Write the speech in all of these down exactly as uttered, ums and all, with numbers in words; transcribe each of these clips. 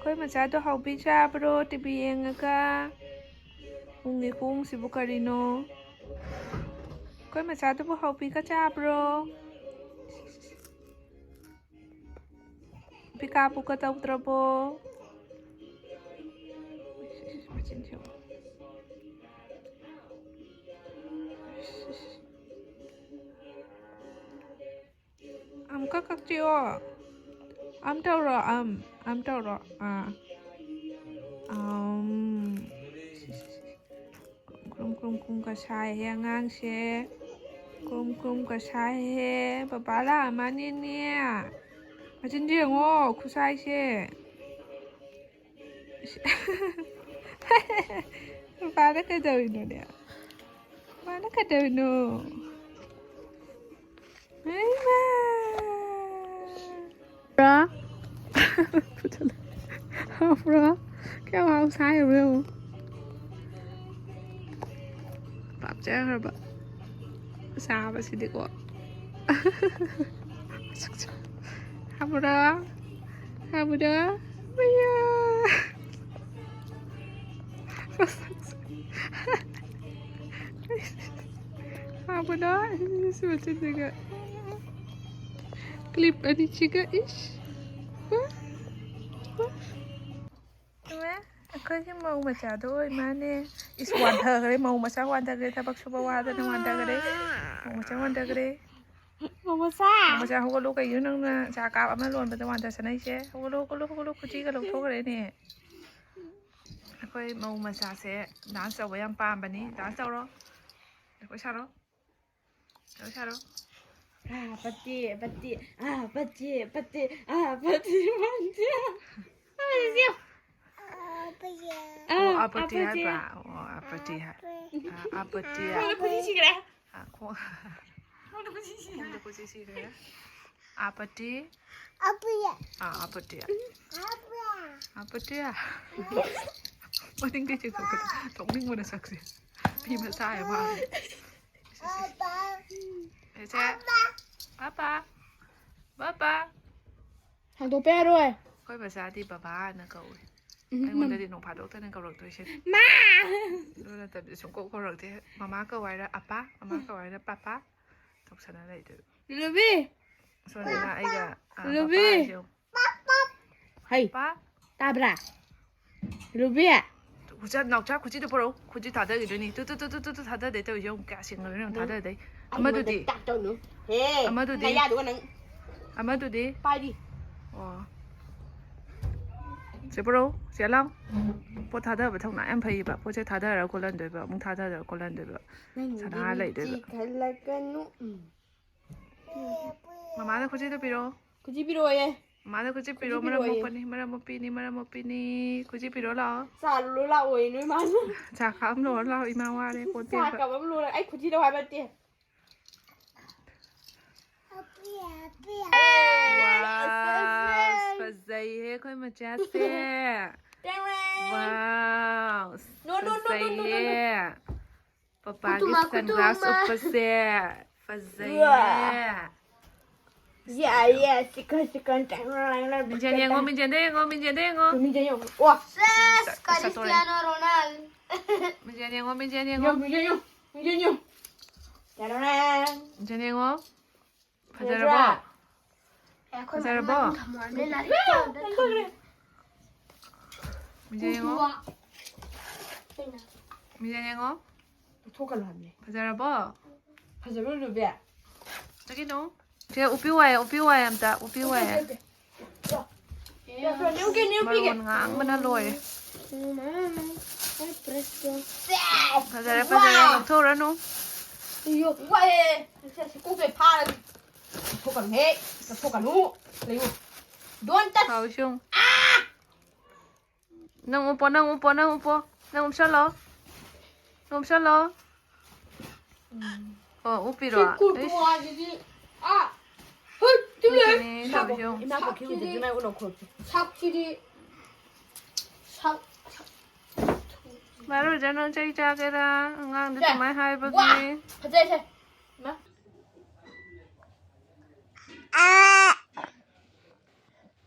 ꯑꯩꯈꯣꯏ ꯃꯆꯥꯗꯣ ꯍꯥꯎꯕꯤ ꯆꯥꯕ꯭ꯔꯣ ꯇꯤꯚꯤ ꯌꯦꯡꯉꯒ? ꯄꯨꯡꯒꯤ ꯈꯣꯡꯁꯤꯕꯨ ꯀꯔꯤꯅꯣ? ꯑꯩꯈꯣꯏ ꯃꯆꯥꯗꯨꯕꯨ ꯍꯥꯎꯕꯤꯒ ꯆꯥꯕ꯭ꯔꯣ? ꯄꯤꯀꯥ ꯄꯨꯀ ꯇꯧꯗ꯭ꯔꯕꯣ? ꯃꯆꯤꯟ ꯊꯤꯌꯨ꯫ ꯑꯃꯨꯛꯀ ꯀꯛꯆꯤꯑꯣ꯫ ꯑꯝ ꯇꯧꯔꯣ, ꯑꯝ꯫ ꯑꯝ ꯇꯧꯔꯣ꯫ ꯑꯥ꯫ ꯑꯝ꯫ ꯀ꯭ꯔꯨꯝ, ꯀ꯭ꯔꯨꯝ, ꯀ꯭ꯔꯨꯝ ꯀꯁꯥꯏꯍꯦ ꯑꯉꯥꯡꯁꯦ꯫ ꯀ꯭ꯔꯨꯝ, ꯀ꯭ꯔꯨꯝ ꯀꯁꯥꯏꯍꯦ꯫ ꯕꯕꯥ ꯂꯥꯛꯑꯃꯅꯤꯅꯦ꯫ ꯃꯆꯤꯟꯗꯣ ꯌꯦꯡꯉꯣ, ꯈꯨꯁꯥꯏꯁꯦ꯫ ꯕꯕꯥꯅ ꯀꯩꯗꯧꯔꯤꯅꯣꯅꯦ? ꯕꯕꯥꯅ ꯀꯩꯗꯧꯔꯤꯅꯣ? ꯍꯩꯃꯥ! ꯕ꯭ꯔꯣ? ꯍꯥꯎꯕ꯭ꯔꯣ? ꯀꯌꯥꯝ ꯍꯥꯎ ꯁꯥꯏꯕ꯭ꯔꯣ ꯌꯦꯡꯉꯣ꯫ ꯄꯥꯞꯆꯈ꯭ꯔꯕ ꯆꯥꯕꯁꯤꯗꯤꯀꯣ꯫ ꯍꯥꯎꯕ꯭ꯔꯣ? ꯍꯥꯎꯕ꯭ꯔꯣ? ꯃꯌꯥ! ꯍꯥꯎꯕ꯭ꯔꯣ? ꯏꯁ, ꯃꯆꯤꯟꯁꯤꯒ꯫ ꯀ꯭ꯂꯤꯞ ꯑꯅꯤꯁꯤꯒ, ꯏꯁ꯫ ꯋꯥ, ꯋꯥ꯫ ꯏꯃꯥ, ꯑꯩꯈꯣꯏꯒꯤ ꯃꯧ ꯃꯆꯥꯗꯣ ꯑꯣꯏ ꯃꯥꯅꯦ꯫ ꯏꯁ, ꯋꯥꯟꯊꯈ꯭ꯔꯦ, ꯃꯧ ꯃꯆꯥ ꯋꯥꯟꯊꯈ꯭ꯔꯦ, ꯊꯕꯛ ꯁꯨꯕ ꯋꯥꯗꯅ ꯋꯥꯟꯊꯈ꯭ꯔꯦ꯫ ꯃꯧ ꯃꯆꯥ ꯋꯥꯟꯊꯈ꯭ꯔꯦ꯫ ꯃꯧ ꯃꯆꯥ? ꯃꯧ ꯃꯆꯥ, ꯍꯧꯒꯠꯂꯣ꯫ ꯀꯩꯅꯣ ꯅꯪꯅ ꯆꯥ ꯀꯥꯞ ꯑꯃ ꯂꯣꯟꯕꯗ ꯋꯥꯟꯊꯁꯅꯩꯁꯦ? ꯍꯧꯒꯠꯂꯣ, ꯍꯧꯒꯠꯂꯣ, ꯍꯧꯒꯠꯂꯣ, ꯈꯨꯖꯤꯒ ꯂꯧꯊꯣꯛꯈ꯭ꯔꯦꯅꯦ꯫ ꯑꯩꯈꯣꯏ ꯃꯧ ꯃꯆꯥꯁꯦ ꯗꯥꯟꯁ ꯇꯧꯕ ꯌꯥꯝ ꯄꯥꯝꯕꯅꯤ꯫ ꯗꯥꯟꯁ ꯇꯧꯔꯣ꯫ ꯖꯒꯣꯏ ꯁꯥꯔꯣ꯫ ꯖꯒꯣꯏ ꯁꯥꯔꯣ꯫ ꯑꯥ, ꯄꯠꯇꯤ, ꯄꯠꯇꯤ, ꯑꯥ, ꯄꯠꯇꯤ, ꯄꯠꯇꯤ, ꯑꯥ, ꯄꯠꯇꯤ, ꯄꯠꯇꯤ꯫ ꯑꯥ, ꯁꯤ꯫ ꯑꯣ, ꯑꯥ, ꯑꯥꯄꯇꯤ ꯑꯥꯄꯇꯤ꯫ ꯍꯥꯏꯕ? ꯑꯣ, ꯑꯥꯄꯇꯤ ꯍꯥꯏ-, ꯑꯥ, ꯑꯥꯄꯇꯤ ꯍꯥꯏ꯫ ꯈꯣꯡꯗ ꯈꯨꯖꯤ ꯁꯤꯈ꯭ꯔꯦ꯫ ꯑꯥ, ꯈꯣꯡ-, ꯈꯣꯡꯗ ꯈꯨꯖꯤ ꯁꯤꯈ꯭ꯔꯦ꯫ ꯈꯣꯡꯗ ꯈꯨꯖꯤ ꯁꯤꯈ꯭ꯔꯦ꯫ ꯑꯥꯄꯇꯤ꯫ ꯑꯥꯄꯇꯤ꯫ ꯑꯥ, ꯑꯥꯄꯇꯤ꯫ ꯑꯥꯄꯇꯤ꯫ ꯃꯅꯤꯡꯗꯩ ꯆꯤꯡꯊꯣꯛꯄꯗ ꯅꯣꯛꯅꯤꯡꯕꯅ ꯁꯛꯁꯦ꯫ ꯃꯤ ꯃꯆꯥ ꯌꯥꯝ ꯃꯥꯜꯂꯦ꯫ ꯁꯦ, ꯁꯦ, ꯁꯦ꯫ ꯄꯥꯄꯥ꯫ ꯄꯥꯄꯥ꯫ ꯄꯥꯄꯥ꯫ ꯍꯥꯡꯗꯣꯛꯄ ꯌꯥꯔꯣꯏ꯫ ꯑꯩꯈꯣꯏ ꯃꯆꯥꯗꯤ ꯕꯕꯥꯅ ꯀꯧꯏ꯫ ꯎꯝ, ꯑꯩꯉꯣꯟꯗꯗꯤ ꯅꯣꯡ ꯐꯥꯗꯣꯛꯇꯅ ꯀꯧꯔꯛꯇꯣꯏꯁꯦ꯫ ꯑꯗꯨ ꯅꯠꯇꯕꯗꯤ ꯁꯨꯡꯀꯧ ꯀꯧꯔꯛꯇꯦ꯫ ꯃꯃꯥ ꯀꯧ ꯍꯥꯏꯔ ꯑꯄꯥ, ꯃꯃꯥ ꯀꯧ ꯍꯥꯏꯔ ꯄꯥꯄꯥ ꯇꯧꯁꯟꯅ ꯂꯩꯗꯣꯏꯕ꯫ ꯔꯨꯕꯤ! ꯁꯣꯝꯗꯅ ꯑꯩꯒ, ꯑ, ꯔꯨꯕꯤ! ꯄꯥꯄꯥ ꯍꯥꯏꯁꯦ ꯌꯦꯡꯉꯨ꯫ ꯍꯩ! ꯄꯥ! ꯇꯥꯕ꯭ꯔꯥ? ꯔꯨꯕꯤ! ꯈꯨꯆꯠ ꯅꯥꯎꯆꯥ ꯈꯨꯖꯤꯗꯣ ꯄꯨꯔꯛꯎ꯫ ꯈꯨꯖꯤ ꯊꯥꯗꯈꯤꯗꯣꯏꯅꯤ꯫ ꯇꯨ, ꯇꯨ, ꯇꯨ, ꯇꯨ, ꯇꯨ ꯊꯥꯗꯗꯣꯏ ꯇꯧꯔꯤꯁꯦ ꯌꯦꯡꯉꯨ꯫ ꯀꯌꯥ ꯁꯤꯡꯉꯕꯅꯣ ꯌꯦꯡꯉꯨ꯫ ꯅꯪ ꯊꯥꯗꯗꯩ꯫ ꯑꯩꯉꯣꯟꯗ ꯑꯃꯗꯨꯗꯤ? ꯇꯥꯛ ꯇꯧꯅꯨ꯫ ꯍꯦ, ꯑꯃꯗꯨꯗꯤ? ꯅꯌꯥꯗꯨꯒ ꯅꯪ꯫ ꯑꯃꯗꯨꯗꯤ? ꯄꯥꯏꯔꯤ꯫ ꯑꯣ꯫ ꯁꯦ ꯄꯨꯔꯛꯎ꯫ ꯁꯦ ꯂꯥꯎ꯫ ꯄꯣꯠ ꯊꯥꯗꯕ ꯊꯧꯅꯥ ꯌꯥꯝ ꯐꯩꯌꯦꯕ꯫ ꯄꯣꯠꯁꯦ ꯊꯥꯗꯔ ꯀꯣꯜꯍꯟꯗꯣꯏꯕ꯫ ꯑꯃꯨꯛ ꯊꯥꯗꯔ ꯀꯣꯜꯍꯟꯗꯣꯏꯕ꯫ ꯅꯪꯒꯤ ꯁꯅꯥ ꯂꯩꯗꯣꯏꯕ꯫ ꯃꯤꯠꯁꯤ ꯈꯜꯂꯛꯀꯅꯨ꯫ ꯎꯝ꯫ ꯃꯃꯥꯗ ꯈꯨꯖꯤꯗꯣ ꯄꯤꯔꯛꯑꯣ꯫ ꯈꯨꯖꯤ ꯄꯤꯔꯛꯑꯣꯌꯦ꯫ ꯃꯃꯥꯗ ꯈꯨꯖꯤ ꯄꯤꯔꯛꯑꯣ꯫ ꯈꯨꯖꯤ ꯃꯔꯝ ꯄꯤꯔꯛꯑꯣꯌꯦ꯫ ꯃꯣꯛꯄꯅꯤ, ꯃꯔꯝ ꯃꯣꯛꯄꯤꯅꯤ, ꯃꯔꯝ ꯃꯣꯛꯄꯤꯅꯤ꯫ ꯈꯨꯖꯤ ꯄꯤꯔꯛꯑꯣ ꯂꯥꯛꯑꯣ꯫ ꯆꯥ ꯂꯣꯜꯂꯨ ꯂꯥꯛꯑꯣꯌꯦ ꯅꯣꯏ ꯃꯥꯅ꯫ ꯆꯥ ꯀꯥꯞ ꯑꯃ ꯂꯣꯜꯂꯨ ꯂꯥꯛꯑꯣ, ꯏꯃꯥ ꯋꯥꯔꯦ, ꯀꯣꯟ ꯆꯥ ꯐꯦꯡꯕ꯫ ꯀꯥꯞ ꯑꯃ ꯂꯣꯜꯂ-, ꯑꯩ ꯈꯨꯖꯤ ꯂꯧ ꯍꯥꯏꯕ ꯅꯠꯇꯦ꯫ ꯋꯥꯎ, ꯐꯖꯩꯍꯦ ꯑꯩꯈꯣꯏ ꯃꯆꯥꯁꯦ꯫ ꯇꯦꯡ! ꯋꯥꯎ, no, no, no, no, no, no, no. ꯐꯖꯩꯌꯦ꯫ ꯄꯄꯥꯒꯤ ꯈꯨꯇꯨꯃ, ꯁꯟꯒ꯭ꯂꯥꯁ ꯈꯨꯇꯨꯃ꯫ ꯎꯞꯄꯁꯦ ꯐꯖꯩꯌꯦ꯫ ꯋꯥ꯫ Yeah, yeah, chicken, chicken, ꯇꯦꯡ! ꯃꯤꯡꯖꯦꯜ ꯌꯦꯡꯉꯣ, ꯃꯤꯡꯖꯦꯜꯗ ꯌꯦꯡꯉꯣ, ꯃꯤꯡꯖꯦꯜꯗ ꯌꯦꯡꯉꯣ꯫ ꯃꯤꯡꯖꯦꯜ ꯌꯦꯡꯉꯣ꯫ ꯋꯥ꯫ ꯁꯦꯁ, ꯁꯠ-, ꯁꯠꯇꯣꯔꯦ꯫ ꯀ꯭ꯔꯤꯁꯇꯤꯌꯥꯅꯣ ꯔꯣꯅꯥꯜ-, ꯃꯤꯡꯖꯦꯜ ꯌꯦꯡꯉꯣ, ꯃꯤꯡꯖꯦꯜ ꯌꯦꯡꯉꯣ꯫ ꯌꯦꯡꯉꯣ, ꯃꯤꯡꯖꯦꯜ ꯌꯦꯡꯉꯣ, ꯃꯤꯡꯖꯦꯜ ꯌꯦꯡꯉꯣ꯫ ꯇꯦꯡ! ꯃꯤꯡꯖꯦꯜ ꯌꯦꯡꯉꯣ꯫ ꯐꯖꯔꯕꯣ? ꯐꯖꯔꯕꯣ? ꯑꯦ, ꯑꯩꯈꯣꯏ ꯐꯖꯔꯕꯣ? ꯃꯥꯅ ꯊꯝꯃꯣ ꯍꯥꯏꯕꯅꯦ, ꯂꯥꯏꯔꯤꯛ ꯄꯥꯕꯗ ꯊꯝꯃꯣ꯫ ꯃꯤꯡꯖꯦꯜ ꯌꯦꯡꯉꯣ꯫ ꯀꯩꯅꯣ? ꯃꯤꯡꯖꯦꯜ ꯌꯦꯡꯉꯣ꯫ ꯂꯧꯊꯣꯛꯀꯅꯨ ꯍꯥꯏꯕꯅꯦ꯫ ꯐꯖꯔꯕꯣ? ꯐꯖꯕ꯭ꯔꯣ, ꯂꯨꯕꯤ? ꯆꯠꯈꯤꯅꯨ꯫ ꯁꯦ, ꯎꯞꯄꯤꯌꯨ ꯍꯥꯏꯌꯦ, ꯎꯞꯄꯤꯌꯨ ꯍꯥꯏꯌꯦ ꯑꯝꯇ, ꯎꯞꯄꯤꯌꯨ ꯍꯥꯏꯌꯦ꯫ ꯅꯦꯝꯀꯦ, ꯅꯦꯝꯀꯦ꯫ ꯃꯔꯣꯟ ꯉꯥꯡꯕꯅ ꯂꯣꯏꯔꯦ꯫ ꯐꯖꯔꯦ, ꯐꯖꯔꯦ, ꯋꯥ! ꯂꯧꯊꯣꯛꯎꯔꯅꯨ꯫ ꯑꯌꯣ, ꯋꯥꯏꯌꯦ꯫ ꯁꯦ, ꯁꯦ, ꯀꯣꯛꯁꯦ ꯐꯥꯔꯒ꯫ ꯂꯧꯊꯣꯛꯀꯅꯨꯍꯦ, ꯂꯧꯊꯣꯛꯀꯅꯨ꯫ ꯂꯩꯌꯨ꯫ Don't touch꯫ ꯊꯥꯎ ꯏꯁꯤꯡ꯫ ꯅꯪ ꯎꯞꯄꯣ, ꯅꯪ ꯎꯞꯄꯣ, ꯅꯪ ꯎꯞꯄꯣ꯫ ꯅꯪ ꯎꯞꯁꯜꯂꯣ꯫ ꯅꯪ ꯎꯞꯁꯜꯂꯣ꯫ ꯑꯣ, ꯎꯞꯄꯤꯔꯣ? ꯁꯤ ꯀꯨꯔꯀꯨꯋꯥꯁꯤꯗꯤ, ꯑꯥ, ꯍꯨꯠ, ꯇꯨ ꯂꯩ꯫ ꯎꯞꯄꯤꯅꯦ, ꯁꯛ-, ꯇꯧꯕꯤꯌꯣ꯫ ꯏꯃꯥ ꯀꯣꯐꯤ ꯁꯛꯁꯤꯗꯤ, ꯍꯧꯖꯤꯛꯇꯤ ꯃꯥꯏ ꯎꯠꯂꯧꯈ꯭ꯔꯣ꯫ ꯁꯛꯁꯤꯗꯤ, ꯁꯛ-, ꯁꯛ-, ꯚꯥꯏꯔꯣꯖꯥ, ꯅꯪ ꯆꯩ ꯆꯥꯒꯦꯔꯥ? ꯑꯉꯥꯡꯗ ꯁꯦ, ꯑꯗꯨꯃꯥꯏꯅ ꯍꯥꯏꯕꯒꯤ꯫ ꯋꯥ! ꯐꯖꯩꯁꯦ꯫ ꯏꯃꯥ꯫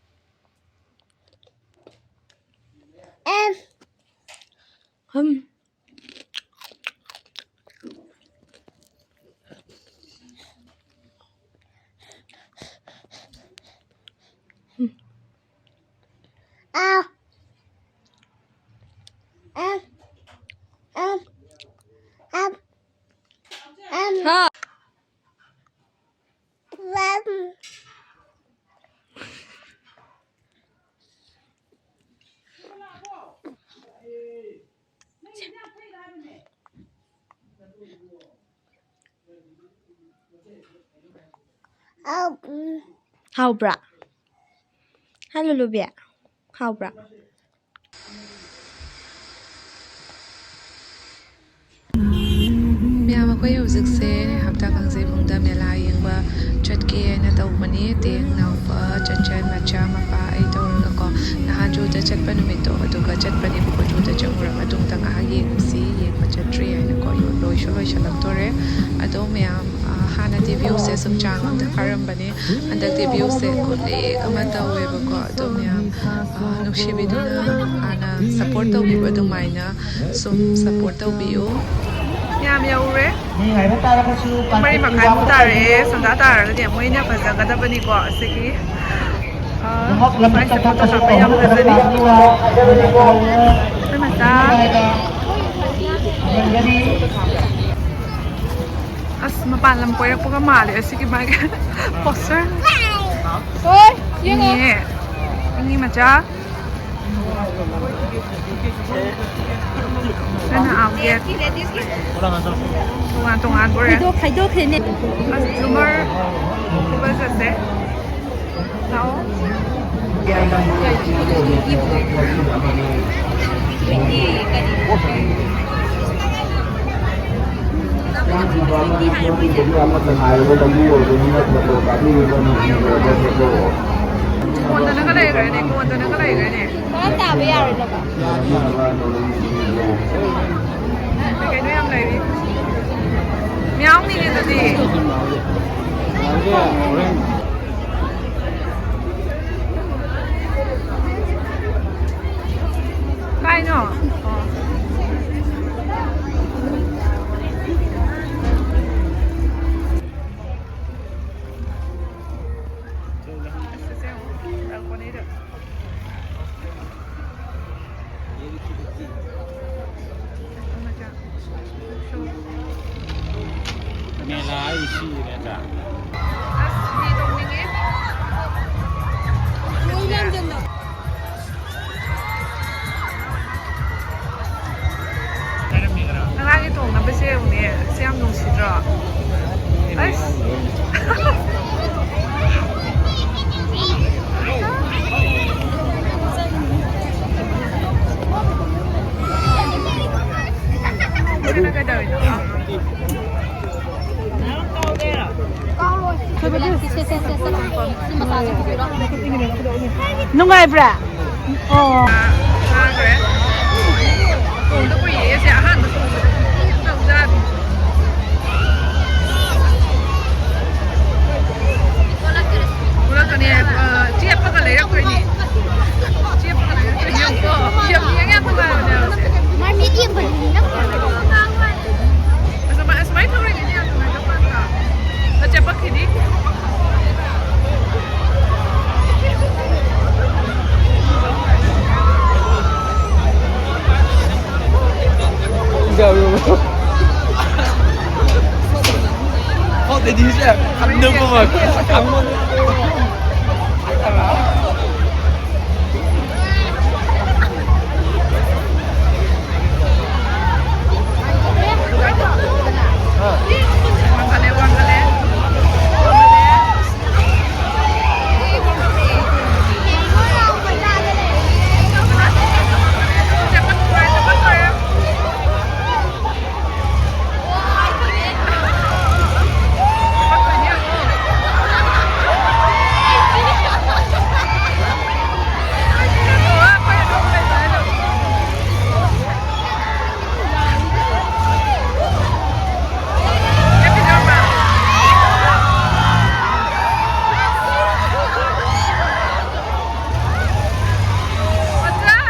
ꯎꯝ꯫ ꯎꯝ꯫ ꯎꯝ꯫ ꯎꯝ꯫ ꯎꯝ꯫ ꯎꯝ꯫ ꯎꯝ꯫ ꯍꯥ꯫ ꯍꯥꯎꯕ꯭ꯔꯥ? ꯍꯥ, ꯂꯨꯂꯨꯕꯤ? ꯍꯥꯎꯕ꯭ꯔꯥ? ꯃꯌꯥꯝ, ꯑꯩꯈꯣꯏ ꯍꯧꯖꯤꯛꯁꯦ ꯍꯞꯇꯥ ꯀꯥꯡꯖꯩꯕꯨꯡꯗ ꯃꯦꯂꯥ ꯌꯦꯡꯕ ꯆꯠꯀꯦ ꯍꯥꯏꯅ ꯇꯧꯕꯅꯤ꯫ ꯇꯦꯡ ꯅꯥꯎꯄꯥ, ꯆꯟꯆꯟ, ꯃꯆꯥ, ꯃꯄꯥ, ꯑꯩ ꯇꯧꯔꯒꯀꯣ꯫ ꯅꯍꯥꯟ ꯖꯨꯗ ꯆꯠꯄ ꯅꯨꯃꯤꯠꯇꯣ, ꯑꯗꯨꯒ ꯆꯠꯄꯅꯦꯕꯀꯣ꯫ ꯖꯨꯗ ꯆꯪꯉꯨꯔ ꯃꯇꯨꯡꯗ ꯉꯥꯏꯍꯥꯛ ꯌꯦꯡꯉꯨꯁꯤ, ꯌꯦꯡꯕ ꯆꯠꯇ꯭ꯔꯤ ꯍꯥꯏꯅꯀꯣ꯫ ꯂꯣꯏꯁꯨ ꯂꯣꯏꯁꯜꯂꯛꯇꯣꯔꯦ꯫ ꯑꯗꯣ ꯃꯌꯥꯝ, ꯑ, ꯍꯥꯟꯅꯗꯤ ꯚ꯭ꯌꯨꯁꯦ ꯁꯨꯝ ꯆꯥꯡ ꯑꯝꯗ ꯐꯔꯝꯕꯅꯦ꯫ ꯍꯟꯗꯛꯇꯤ ꯚ꯭ꯌꯨꯁꯦ ꯈꯨꯂꯦꯛ ꯑꯃ ꯇꯧꯋꯦꯕꯀꯣ꯫ ꯑꯗꯣ ꯃꯌꯥꯝ, ꯑ, ꯅꯨꯡꯁꯤꯕꯤꯗꯨꯅ ꯍꯥꯟꯅ ꯁꯞꯄꯣꯔꯠ ꯇꯧꯕꯤꯕ ꯑꯗꯨꯃꯥꯏꯅ ꯁꯨꯝ ꯁꯞꯄꯣꯔꯠ ꯇꯧꯕꯤꯌꯨ꯫ ꯌꯥꯝ ꯌꯧꯔꯦ꯫ ꯄꯨꯡ ꯃꯔꯤ ꯃꯈꯥꯏꯃꯨꯛ ꯇꯥꯔꯛꯑꯦ꯫ ꯁꯟꯗꯥ ꯇꯥꯔꯒꯗꯤ ꯑꯃꯨꯛ ꯍꯦꯟꯅ ꯐꯖꯒꯗꯕꯅꯤꯀꯣ꯫ ꯑꯁꯤꯒꯤ, ꯑ, ꯁ꯭ꯋꯥꯏꯁꯦ ꯐꯣꯇꯣ ꯀꯥꯞꯄ ꯌꯥꯝ ꯐꯖꯅꯤ꯫ ꯑꯩꯈꯣꯏ ꯃꯆꯥ꯫ ꯑꯁ, ꯃꯄꯥꯟ ꯂꯝ ꯀꯣꯏꯔꯛꯄꯒ ꯃꯥꯜꯂꯦ ꯑꯁꯤꯒꯤ ꯃꯥꯒꯤ ꯄꯣꯁꯇꯔ꯫ ꯍꯣꯏ, ꯌꯦꯡꯉꯣ꯫ ꯏꯅꯦ, ꯏꯅꯦ ꯃꯆꯥ꯫ ꯅꯪꯅ ꯑꯥ ꯒꯦꯠ꯫ ꯇꯣꯉꯥꯟ ꯇꯣꯉꯥꯟꯕ ꯈꯥꯏꯗꯣꯛ-, ꯈꯥꯏꯗꯣꯛꯈ꯭ꯔꯦꯅꯦ꯫ ꯑꯁ, ꯖꯨꯃꯔ ꯎꯕ ꯆꯠꯁꯦ꯫ ꯂꯥꯛꯑꯣ꯫ ꯀꯣꯟꯗꯅꯒ ꯂꯩꯈ꯭ꯔꯦꯅꯦ, ꯀꯣꯟꯗꯅꯒ ꯂꯩꯈ꯭ꯔꯦꯅꯦ꯫ ꯀꯩꯅꯣ ꯌꯥꯝ ꯂꯩꯔꯤ꯫ ꯃꯤꯌꯥꯎ ꯃꯤꯅꯦ ꯑꯗꯨꯗꯤ꯫ ꯀꯥꯏꯅꯣ? ꯑꯣ꯫ ꯑꯩ ꯁꯤꯔꯦ ꯅꯠꯇ꯭ꯔꯥ? ꯑꯉꯥꯡꯒꯤ ꯇꯣꯡꯅꯕꯁꯦ ꯌꯦꯡꯉꯨꯅꯦ, ꯁꯤ ꯌꯥꯝ ꯅꯨꯡꯁꯤꯗ꯭ꯔꯣ? ꯑꯁ꯫ ꯁꯤꯅ ꯀꯩꯗꯧꯔꯤꯅꯣ? ꯅꯨꯡꯉꯥꯏꯕ꯭ꯔꯥ? ꯑꯣ꯫ ꯐꯥꯈ꯭ꯔꯦ꯫ ꯇꯣꯡꯗ ꯀꯨꯏꯔꯦ ꯑꯩꯁꯦ, ꯑꯍꯥꯟꯕ ꯇꯣꯡꯕꯗ ꯇꯧꯖꯥꯠꯅꯤ꯫ ꯊꯣꯛꯂꯛꯀꯅꯤ꯫ ꯑ, ꯆꯦꯞꯄꯒ ꯂꯩꯔꯛꯇꯣꯏꯅꯤ꯫ ꯆꯦꯞꯄꯒ ꯂꯩꯔꯛꯇꯣꯏꯅꯤ꯫ ꯌꯦꯡꯉꯨꯀꯣ꯫ ꯌꯥꯝ ꯌꯦꯡ ꯌꯥꯝ ꯅꯨꯡꯉꯥꯏꯕꯅꯦ꯫ ꯃꯥꯏ ꯃꯤꯠ ꯌꯦꯡꯕꯅꯤꯅ꯫ ꯑꯁꯨꯃꯥꯏ-, ꯑꯁꯨꯃꯥꯏꯅ ꯊꯧꯔꯤꯉꯩꯗ ꯌꯥꯝ ꯅꯨꯡꯉꯥꯏꯗꯧ ꯃꯥꯟꯗ꯭ꯔꯥ? ꯑ, ꯆꯦꯞꯄꯛꯈꯤꯅꯤ꯫ ꯄꯣꯠ ꯑꯅꯤꯁꯦ ꯈꯪꯅꯕꯃꯛ꯫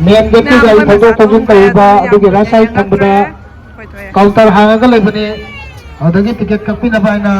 ꯃꯦꯟ ꯒꯦꯠꯀꯤ ꯒꯥꯔꯤ ꯊꯧꯗꯣꯛ ꯊꯧꯖꯤꯟ ꯇꯧꯔꯤꯕ ꯑꯗꯨꯒꯤ ꯔꯥꯏꯠ ꯁꯥꯏꯠ ꯊꯪꯕꯗ ꯀꯥꯎꯟꯇꯔ ꯍꯥꯡꯉꯒ ꯂꯩꯕꯅꯤ꯫ ꯑꯗꯨꯗꯒꯤ ꯇꯤꯀꯦꯠ ꯀꯛꯄꯤꯅꯕ ꯍꯥꯏꯅ